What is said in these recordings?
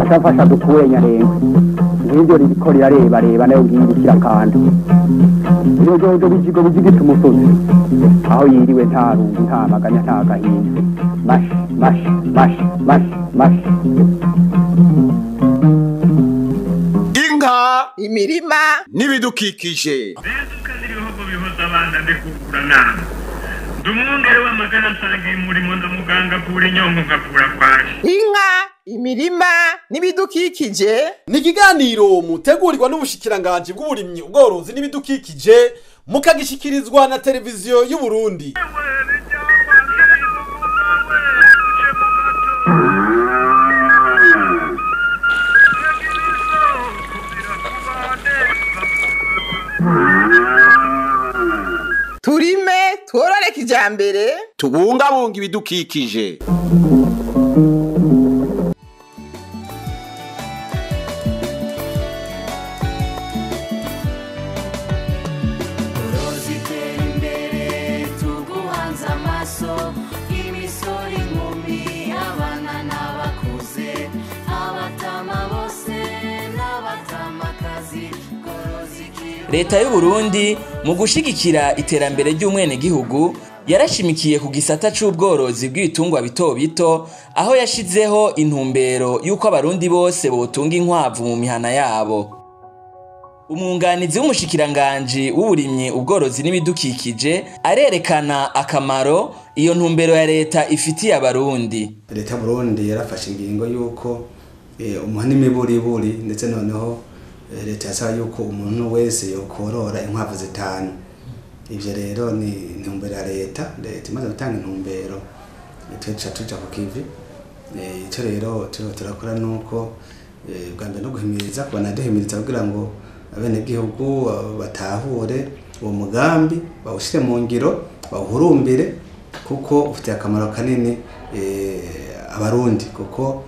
Ashafasha dukure nyarengwe ngiryo ririko rirareba reba nayo ngiyi kirakanda iyo bijigo bijigita umusozi aho yiriwe nta rungu nta maganya nta gahinda mash mash mash mash mash inka imirima n'ibidukikije Ndumwungere w'amagara nsangiye umurimo ndamuganga avura inyongo nkavura kwaje. Inka, imirima n'ibidukikije ni ikiganiro mutegurirwa n'ubushikiranganji bw'uburimyi ubworozi n'ibidukikije mukagishikirizwa na televiziyo y'u Burundi. Turime tworore kijambere tubungabunga ibidukikije. Leta y'u Burundi mu gushigikira iterambere ry'umwenegihugu yarashimikiye ku gisata c'ubworozi bw'ibitungwa bito bito aho yashizeho intumbero y'uko abarundi bose botunga inkwavu mu mihana yabo. Umwunganizi w'umushikiranganji w'uburimyi ubworozi n'ibidukikije arerekana akamaro iyo ntumbero ya leta ifitiye abarundi. Leta y'u Burundi yarafashe ingingo y'uko umuhana imiburiburi ndetse noneho leta yasaba yuko umuntu wese yokorora inkwavu zitanu. Ivyo rero ni intumbero ya leta. Leta imaze gutanga intumbero twica tuja ku kivi. Ico rero turiko turakora nuko bwa mbere no guhimiriza kubana duhimiriza kugira ngo abenegihugu batahure uwo mugambi bawushire mu ngiro bawuhurumbire kuko ufitiye akamaro kanini abarundi kuko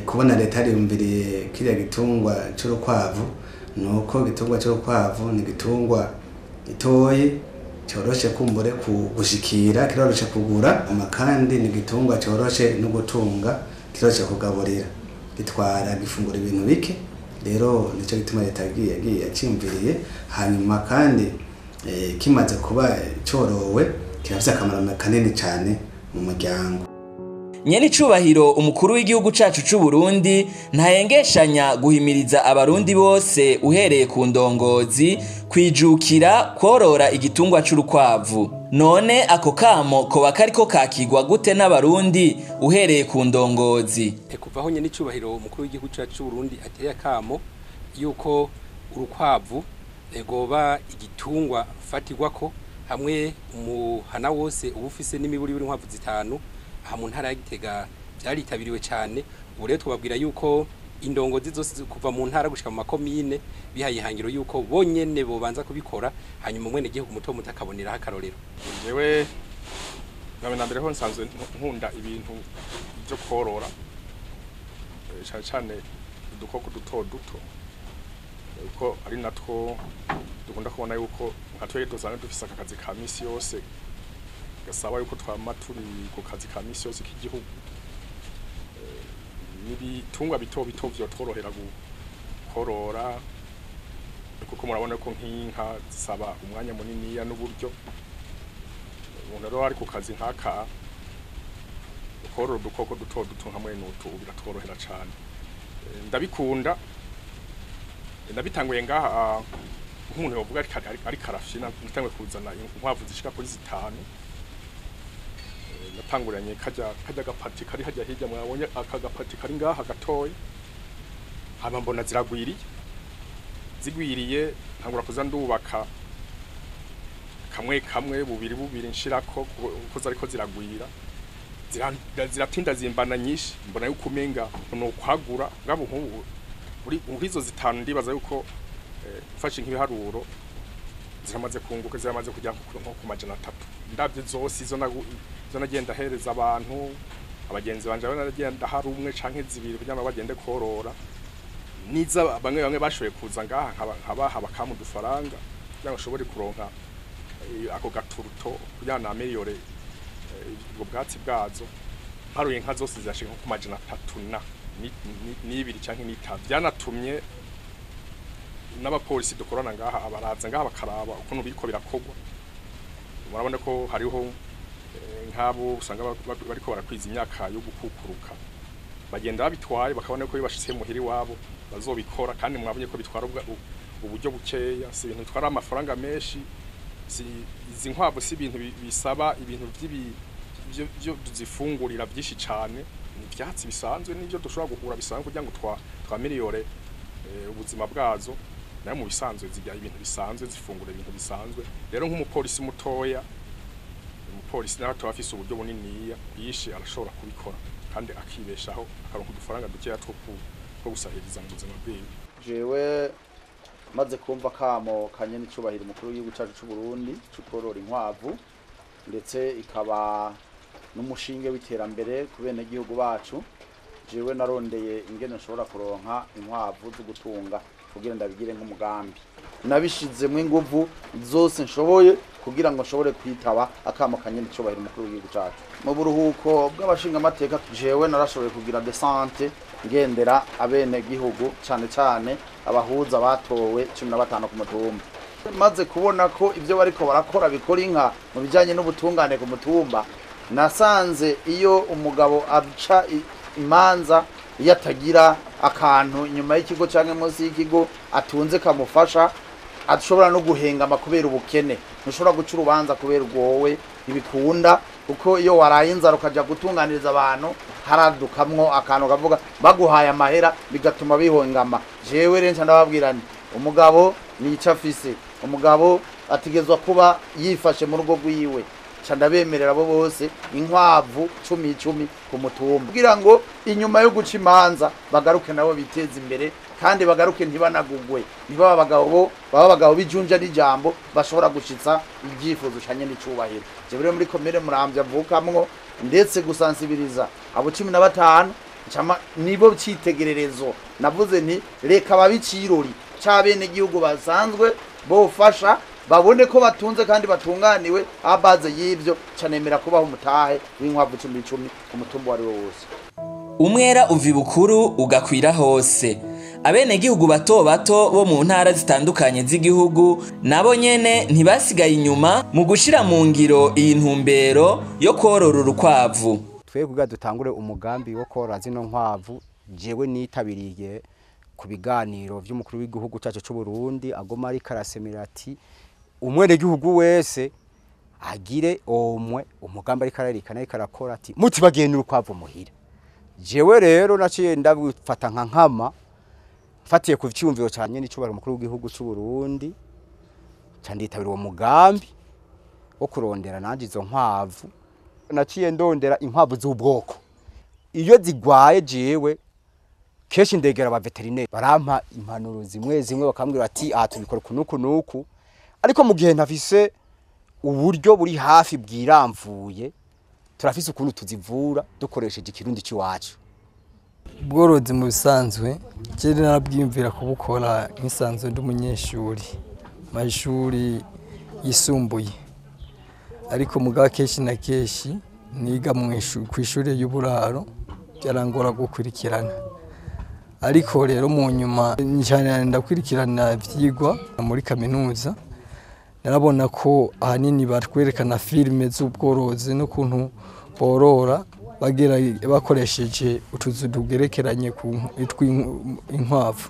kubona leta yariyumviriye kiriya gitungwa c'urukwavu nuko gitungwa c'urukwavu ni gitungwa gitoyi cyoroshe kumbure gushikira kiroroshe kugura amakandi ni gitungwa cyoroshe no gutunga kiroroshe kugaburira gitwara gifungura ibintu bike. Rero nico gituma leta yagiye yaciyumviriye hanyuma kandi kimaze kuba corowe kirafise akamaro kanini cane mu muryango. Nyene icubahiro umukuru w'igihugu cacu c'u Burundi ntahengeshanya guhimiriza abarundi bose uhereye ku ndongozi kwijukira korora igitungwa c'urukwavu. None ako kamo koba kariko kakigwa gute n'abarundi uhereye ku ndongozi? Kuvaho nyene icubahiro umukuru w'igihugu cacu c'u Burundi ateye akamo yuko urukwavu goba igitungwa fatirwako hamwe umuhana wose ubufise n'imiburiburi inkwavu zitanu. Aha mu ntara ya Gitega byaritabiriwe cyane. Ubu rero tubabwira yuko indongozi zose kuva mu ntara gushika mu makomine bihaye ihangiro yuko bonyene bobanza kubikora hanyuma umwene gihugu muto muto akaboneraho akarorero. Jewe na mbere ho nsanzwe nkunda ibintu byo korora cyane cyane udukoko duto duto uko ari natwo dukunda kubona yuko nka twebwe dusanzwe dufise akazi ka misi yose gasaba yuko twama turi ku kazi ka misi yose k'igihugu. N'ibitungwa bito bito vyotworohera gukorora kuko murabona ko nk'inka zisaba umwanya muniniya n'uburyo. Umuntu rero ari ku kazi nk'aka korora udukoko duto duto nka mwene utu biratworohera cane. Ndabikunda ndabitanguye ngaha nk'umuntu yovuga ari karafyina natanguye kuzana inkwavu zishika kuri zitanu. Natanguranye kajya gapati kari hajya hirya mwabonye aka gapati kari ngaha gatoyi hama mbona ziragwiriye zigwiriye ntangura kuza ndubaka kamwe kamwe bubiri bubiri nshirako kuko zariko ziragwira ziratinda zimbana nyinshi mbona yuko umenga no kwagura ngabo nkubu uri izo zitanu ndibaza yuko mfashe nk'ibiharuro ziramaze kunguka ziramaze kujya nko ku 300 ndabye zose izo nagenda hereza abantu abagenzi banje baragenda hari umwe canke zibiri kugira ngo bagende korora niza bamwe bamwe bashoye kuza ngaha nkabaha bakamu dufaranga kugira ngo shobore kuronka ako gaturuto kugira na ameliore ubwo bwatsi bwazo. Mparuye inka zose zirashika nko ku 302 canke n'itanu. Byanatumye n'abapolisi dukorana ngaha abaraza ngaha bakaraba ukuntu biriko birakogwa. Murabona ko hariho nk'abo usanga bariko barakwiza imyaka yo gukukuruka, bagenda babitwaye bakabona ko bibashitse muhiri wabo bazobikora. Kandi mwabonye ko bitwara uburyo bukeya, si ibintu bitwara amafaranga menshi, si izi nkwavu si ibintu bisaba ibintu byo tuzifungurira byinshi cyane, ni ibyatsi bisanzwe n'ibyo dushobora guhura bisanzwe kugira ngo twamiliyore ubuzima bwazo. Nayo mu bisanzwe zijya ibintu bisanzwe, zifungura ibintu bisanzwe. Rero nk'umupolisi mutoya, umupolisi nawe ataba afise uburyo buniniya bwinshi, arashobora kubikora kandi akibeshaho, akaronka udufaranga dukeya two gusahiriza mu buzima bwiwe. Jewe maze kumva kamo kanye n'icubahiro umukuru w'igihugu cacu c'u Burundi cukorora inkwavu, ndetse ikaba n'umushinge w'iterambere ku benegihugu bacu, jewe narondeye ingene nshobora kuronka inkwavu zo gutunga kugira ndabigire nk'umugambi. Nabishizemwo inguvu zose nshoboye kugira ngo nshobore kwitaba akamo kanye n'icubahiro umukuru w'igihugu cacu. Mu buruhuko bw'abashinga amateka jewe narashoboye kugira descente ngendera abene gihugu, cane cane abahuza batowe 15 ku mutumba. Maze kubona ko ibyo bariko barakora bikora inka mu bijanye n'ubutungane ku mutumba, nasanze iyo umugabo aca imanza iyo atagira akantu inyuma y'ikigo canke munsi y'ikigo atunze kamufasha, ashobora no guhengama kubera ubukene. Ntushobora guca urubanza kubera ugowe, ntibikunda, kuko iyo waraye inzara ukaja gutunganiriza abantu haradukamwo akantu kavuga baguhaye amahera bigatuma bihongama. Jewe rero ndababwira nti umugabo nico afise, umugabo ategezwa kuba yifashe mu rugo rwiwe. Ndabemerera abo bose inkwavu 10-10 ku mutumba, kugira ngo inyuma yo guca imanza bagaruke nabo biteze imbere, kandi bagaruke ntibanagugwe, ntibaba abagabo baba abagabo bijunja n'ijambo bashobora gushitsa ibyifuzo canye n'icubahiro. Jewe rero muri komere Muramvya mvukamwo, ndetse gusansibiriza abo 15 chama nibo citegererezo. Navuze nti reka babicirori cabene gihugu basanzwe bofasha babone ko batunze kandi batunganiwe. Abaze y'ivyo canemera kubaho umutahe w'inkwavu 10-10 ku mutumba wari wose. Umwera uva ibukuru ugakwira hose. Abenegihugu bato bato bo mu ntara zitandukanye z'igihugu nabo nyene ntibasigaye inyuma mu gushira mu ngiro iyi ntumbero yo korora urukwavu. Twebwe kugira dutangure umugambi wo korora zino nkwavu, jewe nitabiriye ku biganiro vy'umukuru w'igihugu cacu c'u Burundi, agoma ari karasemira ati umwenegihugu wese agire omwe umugambi ariko ararikana ariko arakora ati mutibagiye n'urukwavu muhira. Jewe rero naciye ndabifata nka nkama, mfatiye ku cyumviro cyanye n'icubahiro umukuru w'igihugu c'u Burundi, canditabira uwo mugambi wo kurondera nanje izo nkwavu. Naciye ndondera inkwavu z'ubwoko, iyo zigwaye jewe kenshi ndegera aba veterineri barampa impanuro zimwe zimwe, bakambwira ati aha tubikora kunuku nuku. Ariko mu gihe ntafise uburyo buri hafi bwiramvuye, turafise ukuntu tuzivura dukoresheje ikirundi c'iwacu. Ubworozi mu bisanzwe je narabwiyumvira kubukora nkisanzwe ndi umunyeshuri mashuri yisumbuye, ariko mugabo kenshi na kenshi niga kw'ishure y'uburaro byarangora gukurikirana. Ariko rero mu nyuma cyane ndakurikirana ivyigwa muri kaminuza, narabona ko ahanini batwerekana filime z'ubworozi n'ukuntu borora bagera bakoresheje utuzu tugerekeranye ku inkwavu.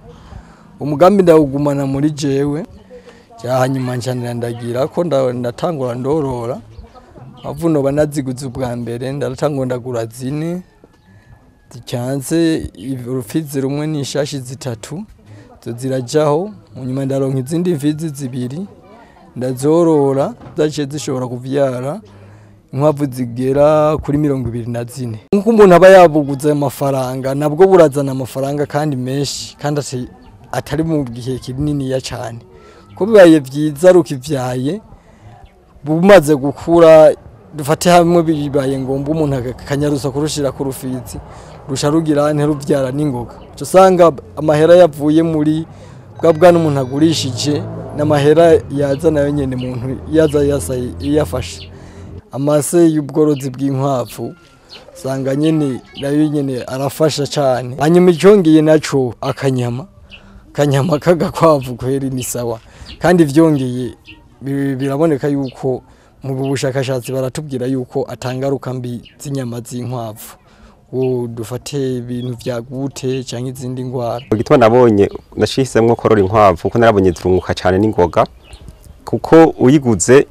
Umugambi ndawugumana muri jewe, hanyuma ncanira ndagira ko ndatangura ndorora. Avuno banaziguze ubwa mbere ndatangura ndagura zine zicyanze urufizi rumwe n'ishashi zitatu, zirajaho. Munyuma ndaronka izindi mfizi zibiri ndazorora, zaciye zishobora kuvyara inkwavu zigera kuri 24. Nkuko umuntu aba yabuguze amafaranga, nabwo burazana amafaranga kandi menshi, kandi atari mu gihe kininiya cyane. Ko bibaye vyiza rukivyaye bumaze gukura, dufate hamwe bibaye ngomba umuntu akanyarusa kurushira ku rufizi rusha rugira ntiruvyara n'ingoga, usanga amahera yavuye muri bwa bwana umuntu agurishije n'amahera yaza nayo nyene muntu yaza yafashe. Amase y'ubworozi bw'inkwavu Usanga nyene nayo nyene arafasha cyane. Hanyuma icyongeye naco akanyama k'agakwavu kweri ni sawa, kandi vyongeye biraboneka yuko mu bushakashatsi baratubwira yuko atangaruka mbi z'inyama z'inkwavu, dufate ibintu vya gute canke izindi ngwara. Igituma nabonye nashisemwo korora inkwavu kuko narabonye zirunguka cyane n'ingoga, kuko uyiguze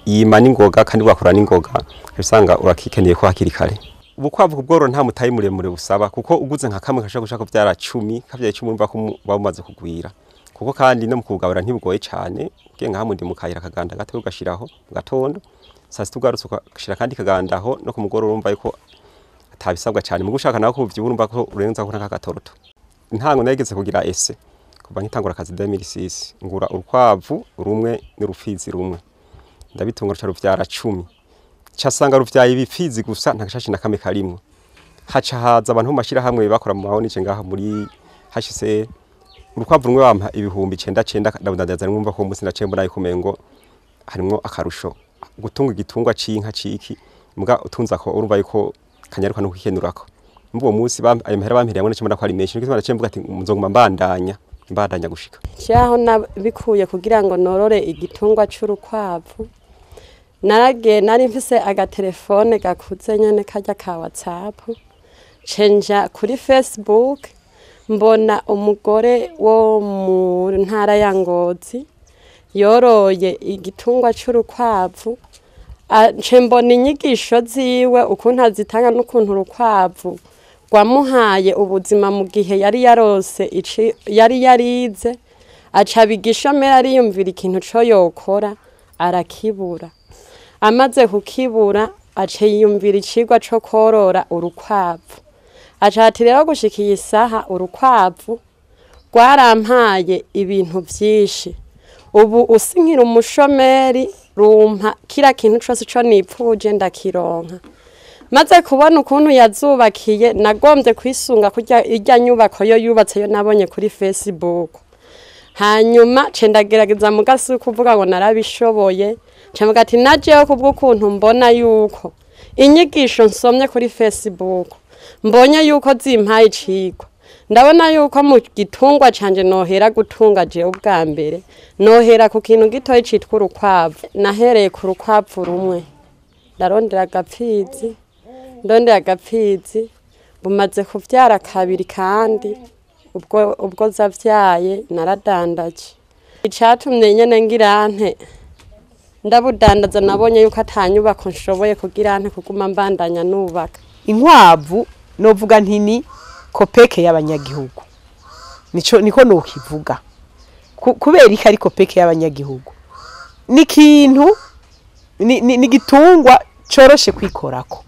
yima n'ingoga kandi wakora n'ingoga usanga urakikeneye ko hakiri kare. Ubukwavu kubworora nta mutayi muremure busaba, kuko uguze nka kamwe kashaka gushaka kuvyara 10 kavyaye 10 urumva ko bumaze kugwira, kuko kandi no mu kugabura ntibugoye cyane. Ugiye nka hamwe ndi mukayira kaganda gato ugashiraho mu gatondo, saa sita ugarutse ugashira kandi kagandaho, no ku mugoroba urumva yuko atabisabwa cyane. Mu gushaka naho kuvyibura urumva ko urenza ko nka intango nageze kugira ese kuva nkitangura akazi 2006 ngura urukwavu rumwe n'urufizi rumwe, ndabitunga ruca ruvyara 10, casanga ruvyaye ibifizi gusa nta gashashi na kamwe karimwo. Haca haza abantu mashira hamwe bakora mu mahoni ngaha muri HCR, urukwavu rumwe bampa 9900 ndabudandaza numva ko umunsi naciye mbona yuko mengo harimwo akarusho gutunga igitungwa c'inka ciki mbwa utunza ko urumva yuko kanyaruka no kwikenurako. Mbo uwo munsi ayo mahera bampereye mbona cyo ko ari menshi, niko naciye mvuga ati muzonguma mbandanya gushika. Cyaho nabikuye kugira ngo norore igitungwa c'urukwavu, narage nari mfise agatelefone gakuze nyene kajya ka WhatsApp, cenja kuri Facebook mbona umugore wo mu ntara ya Ngozi yoroye igitungwa c'urukwavu, mbona inyigisho ziwe ukuntu azitanga n'ukuntu urukwavu rwamuhaye ubuzima mu gihe yari yarose yari yarize, aca bigishomera ariyumvira ikintu co yokora arakibura. Amaze kukibura aca yiyumvira icigwa co korora urukwavu, aca ati rero gushika iyi saha urukwavu rwarampaye ibintu vyinshi, ubu usinkira umushomeri rumpa kira kintu cose co nipfuje ndakironka. Maze kubona ukuntu yazubakiye nagombye kwisunga kurya irya nyubako yo yubatse yo nabonye kuri Facebook. Hanyuma ce ndagerageza mugasi kuvuga ngo narabishoboye, ce mvuga ati najeho kubw'ukuntu mbona yuko inyigisho nsomye kuri Facebook mbonye yuko zimpaye icigwa, ndabona yuko mu gitungwa canje nohera gutunga je ubwa mbere nohera ku kintu gitoyi citwa urukwavu. Nahereye ku rukwavu rumwe ndarondera agapfizi, ndondera agapfizi bumaze kuvyara kabiri, kandi ubwo zavyaye naradandaje. Icatumye nyene ngira nte ndabudandaza, nabonye yuko atanyubako nshoboye kugira nte kuguma mbandanya nubaka. Inkwavu novuga ntini kopeke y'abanyagihugu, nico niko nokivuga kubera iki ari kopeke y'abanyagihugu, ni kintu ni gitungwa coroshe kwikorako.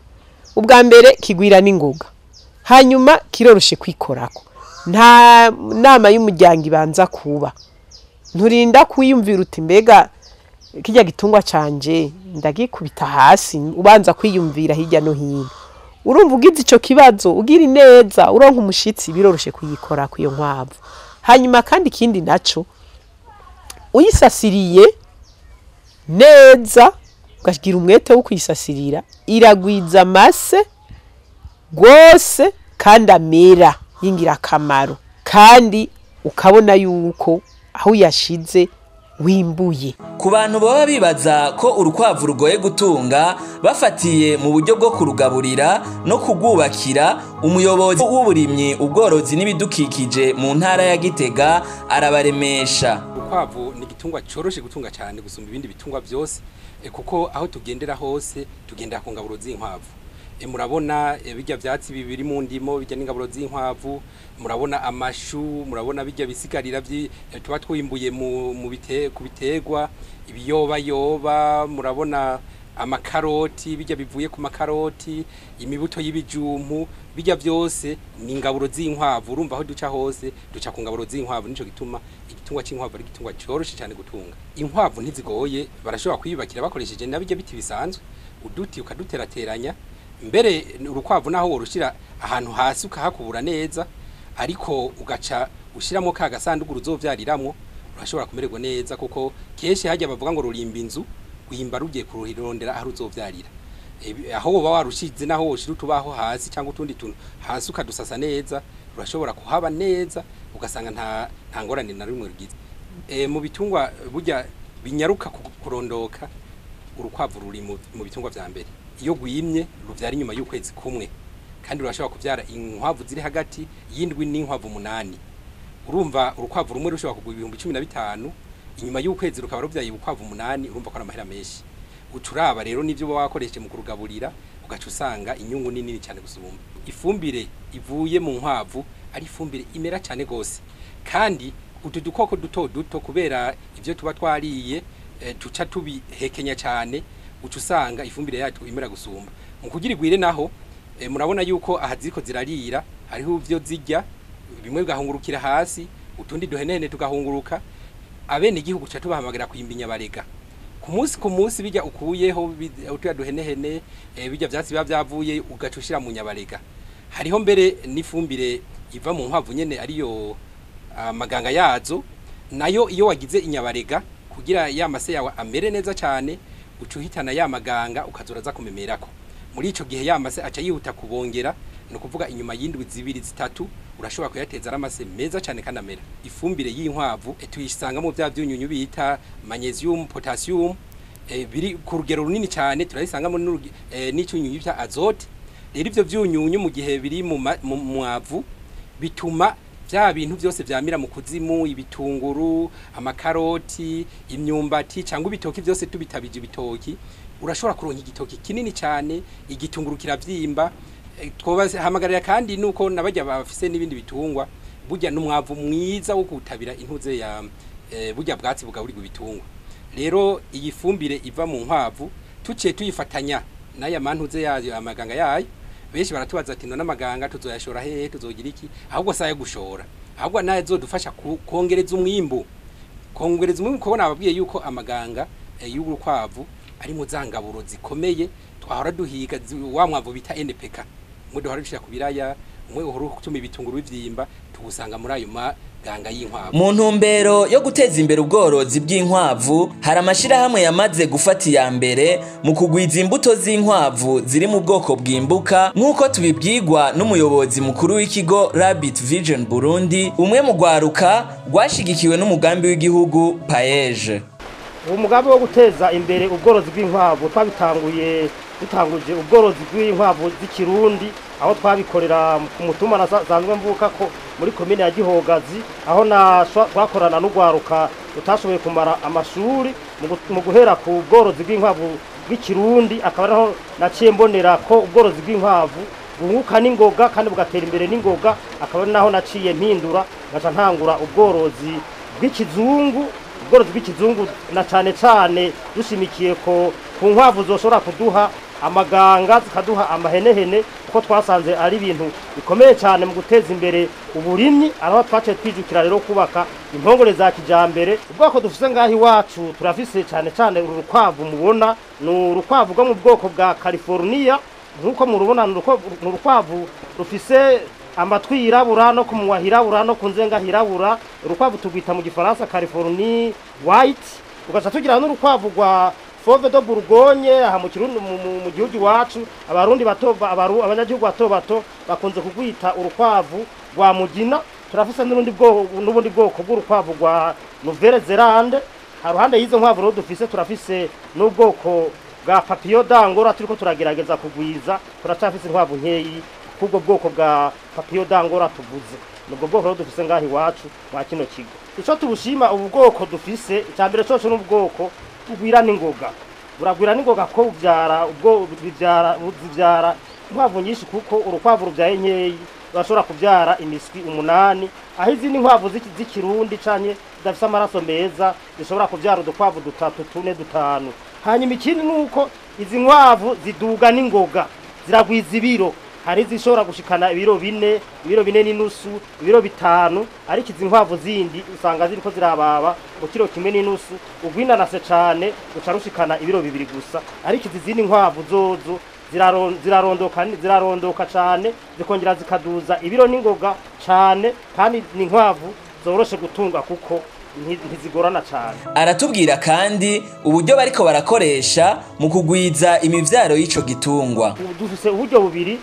Ubwa mbere kigwira n'ingoga, hanyuma kiroroshe kwikorako, nta nama y'umuryango ibanza kuba, nturinda kwiyumvira uti mbega kijya gitungwa canje ndagikubita hasi, ubanza kwiyumvira hirya no hino. Urumva ugize ico kibazo ugira ineza uronka umushitsi, biroroshe kuyikora kuyo nkwavu. Hanyuma kandi ikindi naco, uyisasiriye neza ukagira umwete wo kuyisasirira, iragwiza amase gose kandi amera y'ingirakamaro, kandi ukabona yuko aho yashize wimbuye. Ku bantu baba bibaza ko urukwavu rugoye gutunga bafatiye mu buryo bwo kurugaburira no kugubakira, umuyobozi w'uburimyi ubworozi n'ibidukikije mu ntara ya Gitega arabaremesha. Urukwavu ni igitungwa coroshe gutunga cyane gusumba ibindi bitungwa byose, kuko aho tugendera hose tugendera ku ngaburo z'inkwavu. Murabona bijya vyatsi bibiri mu ndimo bijya n'ingaburo z'inkwavu, murabona amashu, murabona bijya bisigarira tuba twimbuye mu ku bitegwa, ibiyoba yoba, murabona amakaroti bijya bivuye ku makaroti, imibuto y'ibijumpu, bijya byose ni ingaburo z'inkwavu. Urumva aho duca hose duca ku ngaburo z'inkwavu, nico gituma igitungwa c'inkwavu ari igitungwa coroshe cyane gutunga. Inkwavu ntizigoye, barashobora kwiyubakira bakoresheje nabijya biti bisanzwe, uduti ukaduterateranya. Mbere urukwavu naho worushira ahantu hasi ukahakubura neza, ariko ugaca ushiramo ka gasanduku ruzovyariramwo, urashobora kumererwa neza, kuko kenshi hajya bavuga ngo rurimba inzu, guhimba rugiye kuruhirondera aho ruzovyarira. Aho woba warushize naho woshira utubaho hasi cyangwa utundi tuntu hasi ukadusasa neza, urashobora kuhaba neza ugasanga nta ngorane na rumwe rugize. Mu bitungwa burya binyaruka kurondoka, urukwavu ruri mu bitungwa vya mbere. Iyo gwimye ruvyara inyuma y'ukwezi kumwe, kandi rurashobora kuvyara inkwavu ziri hagati y'indwi n'inkwavu 8. Urumva urukwavu rumwe rushobora kugura 15,000, inyuma y'ukwezi rukaba ruvyaye urukwavu 8, urumva ko ari amahera menshi. Ucuraba rero nivyo uba wakoresheje mu kurugaburira, ugaca usanga inyungu nini cyane gusumba. Ifumbire ivuye mu nkwavu ari ifumbire imera cyane gose, kandi utu dukoko duto duto kubera ivyo tuba twariye tuca tubihekenya cyane, uca usanga ifumbire yacu imera gusumba. Mu kugira igwire naho murabona yuko ahaziko zirarira hariho ivyo zirya bimwe bigahungurukira hasi, utundi duhenene tugahunguruka. Abene igihugu ca tubahamagara kwimbinya barega ku munsi bijya ukuyeho utuya duhenehene, bijya vyatsi biba vyavuye ugacushira mu nyabarega. Hariho mbere n'ifumbire iva mu nkwavu nyene ariyo amaganga yazo, nayo iyo wagize inyabarega kugira ya mase yawe amere neza cyane, ucuhitana ya maganga ukazoraza kumemerako. Muri ico gihe ya mase aca yihuta kubongera, no kuvuga inyuma y'indwi 2 3 urashobora kuyateza aramase meza cyane kandi amera. Ifumbire y'inkwavu tuyisanga mu bya byunyunyu bita magnesium, potassium, biri ku rugero runini cyane, turayisangamo n'icyunyunyu bya azote. Rero ivyo byunyunyu mu gihe biri mu mwavu bituma bya bintu byose vyamira mu kuzimu, ibitunguru, amakaroti, imyumbati cyangwa ibitoki byose tubitabije ibitoki, urashobora kuronka igitoki kinini cyane, igitunguru kiravyimba. Twobahamagarira kandi nuko nabajya bafise n'ibindi bitungwa, burya n'umwavu mwiza wo kutabira intuze ya burya bwatsi bugaburirwa ibitungwa. Rero iyi fumbire iva mu nkwavu tuciye tuyifatanya n'aya mantuze yayo, amaganga yayo. Benshi baratubaza ati none amaganga tuzoyashora hehe, tuzogira iki? Ahubwo saye gushora, ahubwo naye azodufasha kongereza umwimbu. Kongereza umwimbu kuko nababwiye yuko amaganga y'urukwavu ari mu zangaburo zikomeye twahora duhiga wa mwavu bita NPK, umwe duhora dushira ku biraya, umwe uhora utuma ibitunguru bivyimba, tugusanga muri ayo maganga y'inkwavu. Mu ntumbero yo guteza imbere ubworozi bw'inkwavu, hari amashirahamwe yamaze gufata iya mbere mu kugwiza imbuto z'inkwavu ziri mu bwoko bwimbuka, nk'uko tubibwirwa n'umuyobozi mukuru w'ikigo Rabbit Vision Burundi, umwe mu rwaruka rwashigikiwe n'umugambi w'igihugu PAEJ. Umugambi wo guteza imbere ubworozi bw'inkwavu twabitanguye dutanguje ubworozi bw'inkwavu z'ikirundi, aho twabikorera ku mutumba nasanzwe mvuka ko muri komine ya Gihogazi, aho twakorana n'urwaruka rutashoboye kumara amashuri mu guhera ku bworozi bw'inkwavu bw'ikirundi. Akaba ariho naciye mbonera ko ubworozi bw'inkwavu bwunguka n'ingoga kandi bugatera imbere n'ingoga, akaba ari naho naciye mpindura ngaca ntangura ubworozi bw'ikizungu. Ubworozi bw'ikizungu na cyane cyane dushimikiye ko ku nkwavu zoshobora kuduha amaganga zikaduha amahenehene, kuko twasanze ari ibintu bikomeye cyane mu guteza imbere uburimyi. Aho twaciye twijukira rero kubaka impongore za kijambere. Ubwoko dufise ngaho iwacu turafise cyane cyane uru rukwavu mubona, ni urukwavu rwo mu bwoko bwa California. Nkuko murubona ni urukwavu rufise amatwi yirabura no ku munwa hirabura no ku nzenga hirabura. Urukwavu tugwita mu gifaransa California White. Ugaca tugira n'urukwavu rwa Fauve de Bourgogne. Aha mu Kirundi mu gihugu iwacu abarundi bato, abanyagihugu bato bato bakunze kugwita urukwavu rwa mugina. Turafise n'urundi bwoko, n'ubundi bwoko bw'urukwavu rwa Nouvelle Zelande. Haruhande y'izo nkwavu rero dufise, turafise n'ubwoko bwa Papillon d'Angora turiko turagerageza kugwiza. Turacafise inkwavu nkeyi kubwo bwoko bwa Papillon d'Angora tuvuze. Nubwo bwoko rero dufise ngaho iwacu mwa kino kigo. Ico tubushima ubu bwoko dufise, icambere cose n'ubwoko bugwira n'ingoga. Buragwira n'ingoga ko buvyara ubwo bivyara inkwavu nyinshi, kuko urukwavu ruvyaye nkeyi rurashobora kuvyara imiswi 8, aho izindi nkwavu z'ikirundi canke zidafise amaraso meza zishobora kuvyara udukwavu 3, 4, 5. Hanyuma ikindi nuko izi nkwavu ziduga n'ingoga, ziragwiza ibiro. Hari zishobora gushikana ibiro 4, ibiro 4.5, ibiro 5, ariko izi nkwavu zindi usanga ziriko zirababa mu kiro 1.5, ugwinanase cane uca rushikana ibiro 2 gusa. Ariko izi zindi nkwavu zozo zirarondoka cane, zikongera zikaduza ibiro n'ingoga cane, kandi ni inkwavu zoroshe gutunga kuko ntizigorana cyane. Aratubwira kandi uburyo bariko barakoresha mu kugwiza imivyaro y'ico gitungwa. Dufise uburyo bubiri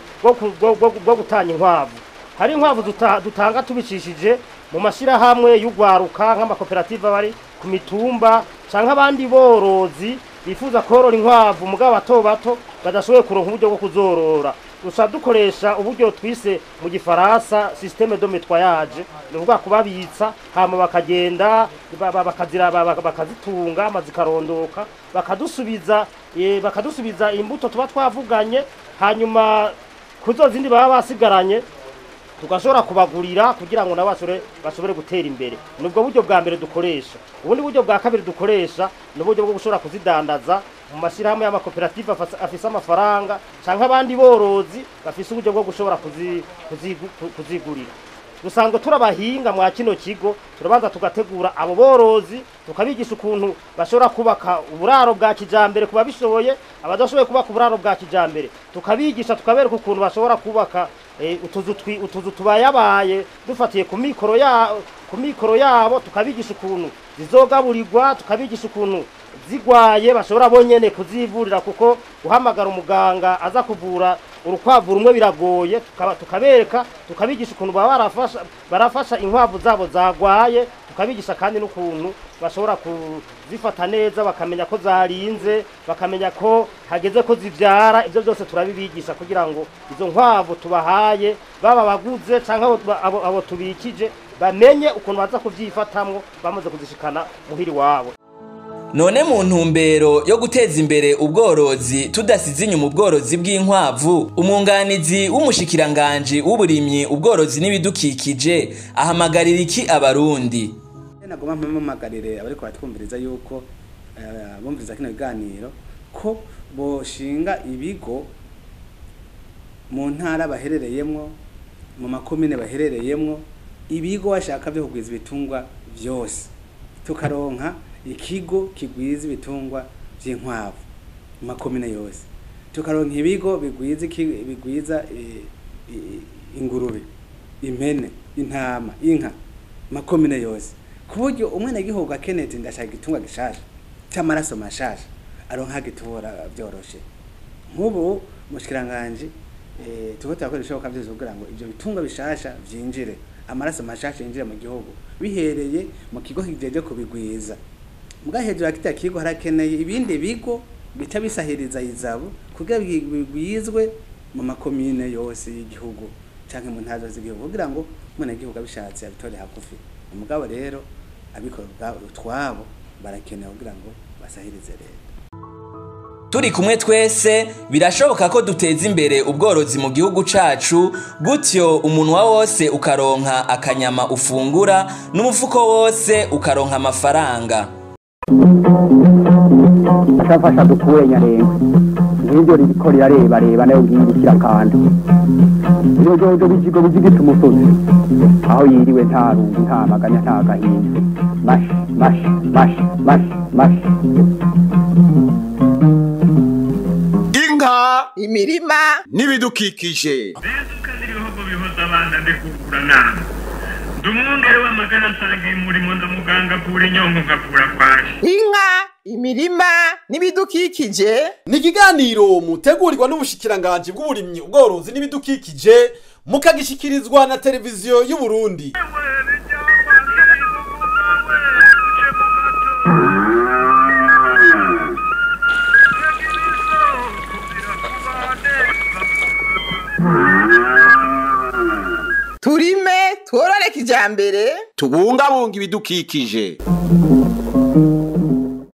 bwo gutanga inkwavu. Hari inkwavu dutanga tubicishije mu mashirahamwe y'ugwaruka nk'amakoperative bari ku mitumba canke abandi borozi bifuza korora inkwavu mugabo bato bato badashoboye kuronka uburyo bwo kuzorora. Gusa dukoresha uburyo twise mu gifaransa système de nettoyage, ni ukuvuga kubabitsa hama bakagenda bakazira bakazitunga amazi karondoka bakadusubiza imbuto tuba twavuganye, hanyuma kuzo zindi baba basigaranye tugashobora kubagurira kugira ngo nabo bashobore gutera imbere. Nubwo buryo bwa mbere dukoresha. Ubundi buryo bwa kabiri dukoresha ni uburyo bwo gushobora kuzidandaza mu mashyirahamwe y'amakoperative afise amafaranga canke abandi borozi bafise uburyo bwo gushobora kuzigurira. Dusanzwe turabahinga mwa kino kigo, turabanza tugategura abo borozi tukabigisha ukuntu bashobora kubaka uburaro bwa kijambere kuba bishoboye, abadashoboye kubaka uburaro bwa kijambere tukabigisha tukabereka ukuntu bashobora kubaka utuzu tubayabaye dufatiye ku mikoro yabo, tukabigisha ukuntu zizogaburirwa, tukabigisha ukuntu zigwaye bashobora bonyene kuzivurira, kuko guhamagara umuganga aza kuvura urukwavu rumwe biragoye. Tukabereka tukabigisha ukuntu baba barafasha inkwavu zabo zagwaye, tukabigisha kandi n'ukuntu bashobora kuzifata neza, bakamenya ko zarinze, bakamenya ko hageze ko zivyara. Ivyo byose turabibigisha kugira ngo izo nkwavu tubahaye baba baguze canke abo tubikije bamenye ukuntu baza kuvyifatamwo bamaze kuzishikana muhiri wabo. None mu ntumbero yo guteza imbere ubworozi tudasize inyuma ubworozi bw'inkwavu, umwunganizi w'umushikiranganji w'uburimyi ubworozi n'ibidukikije ahamagarira iki abarundi? Nagomba mpamagarire abariko batwumviriza yuko bumviriza kino biganiro ko boshinga ibigo mu ntara baherereyemwo, mu makomine baherereyemwo, ibigo bashaka byo kugwiza ibitungwa vyose, tukaronka ikigo kigwiza ibitungwa by'inkwavu mu makomine yose, tukaronka ibigo bigwiza ingurube, impene, intama, inka makomine yose, ku buryo umwenegihugu akeneye ndashaka igitungwa gishasha cy'amaraso mashasha aronka gitora byoroshe. Nk'ubu mushikiranganje tuko turakora ibishoboka byose kugira ngo ibyo bitungwa bishasha vyinjire, amaraso mashasha yinjire mu gihugu bihereye mu kigo kijeje kubigwiza. Muga hejuru akita kigo harakeneye ibindi bigo bica bisahiriza izabo kugira bigwizwe mu makomine yose y'igihugu canke mu ntara z'igihugu, kugira ngo umwenegihugu abishatse abitore hagufi. Umugabo rero abikora utwabo barakeneye kugira ngo basahirize leta. Turi kumwe twese birashoboka ko duteza imbere ubworozi mu gihugu cacu, gutyo umunwa wose ukaronka akanyama ufungura n'umufuko wose ukaronka amafaranga. Ashafasha dukure nyarengwe ngibyo ririko rirarebareba nayo ngiye kirakanda iyo jojo bijigo bijigita umusozi aho yiriwe nta rungu nta maganya nta gahinda. Mash mash mash mash mash. Inka, imirima n'ibidukikije. Ndumwungere w'amagara nsangiye umurimo ndamuganga avura inyongo nkavura kwaje. Inka, imirima n'ibidukikije ni ikiganiro mutegurirwa n'ubushikiranganje bw'uburimyi ubworozi n'ibidukikije mukagishikirizwa na televiziyo y'u Burundi. Turime tworore kijambere, tubungabunga ibidukikije.